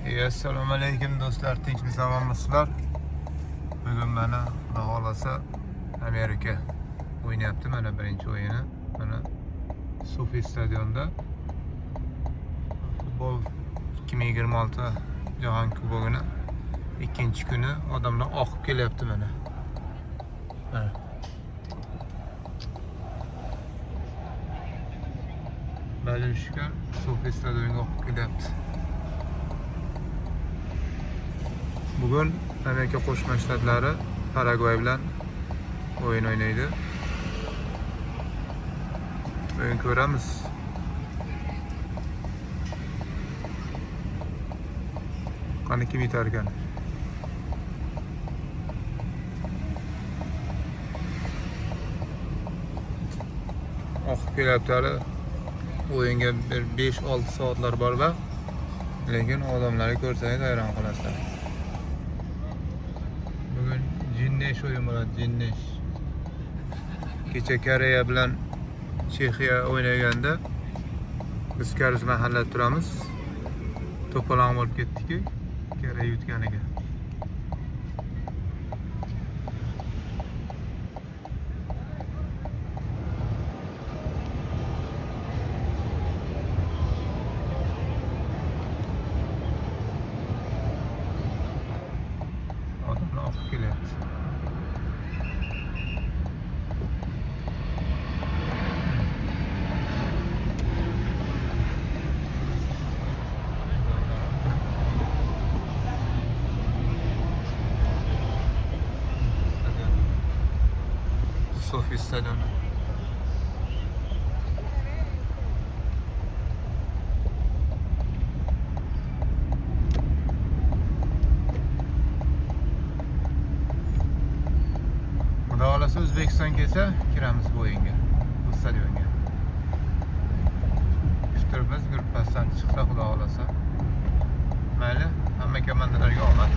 Assalomu alaykum do'stlar, tinchmi, salomatmisizlar? Bugun mana Xudo xohlasa Amerika o'ynayapti, mana birinchi o'yini. Mana SoFi stadionda futbol 2026 Jahon Kubogini ikkinchi kuni odamlar oqib kelyapti mana. Mana. Balishkar SoFi stadionga oqib kelyapti. Bugun Amerika Qo'shma Shtatlari Paragvay bilan o'yin o'ynaydi. O'yin ko'ramiz. Qani kim yutar ekan? Oqib kelyapti hali. O'yinga bir 5-6 soatlar bor va lekin odamlarni ko'rsangiz hayron qolasizlar. Bugun jinnesh o'yin bo'ladi, jinnesh. Kecha Koreya bilan Chexiya o'ynaganda biz koreys mahallada turamiz. To'polon bo'lib ketdiki, Koreya yutganiga. Odamlar oqib kelyapti. Stadion. SoFi stadioni. Xudo xohlasa O'zbekiston kelsa, kiramiz bu o'yinga, bu stadionga. Kuttiribmiz, gruppasidan chiqsa, Xudo xohlasa. Mayli, hamma komandalarga omad.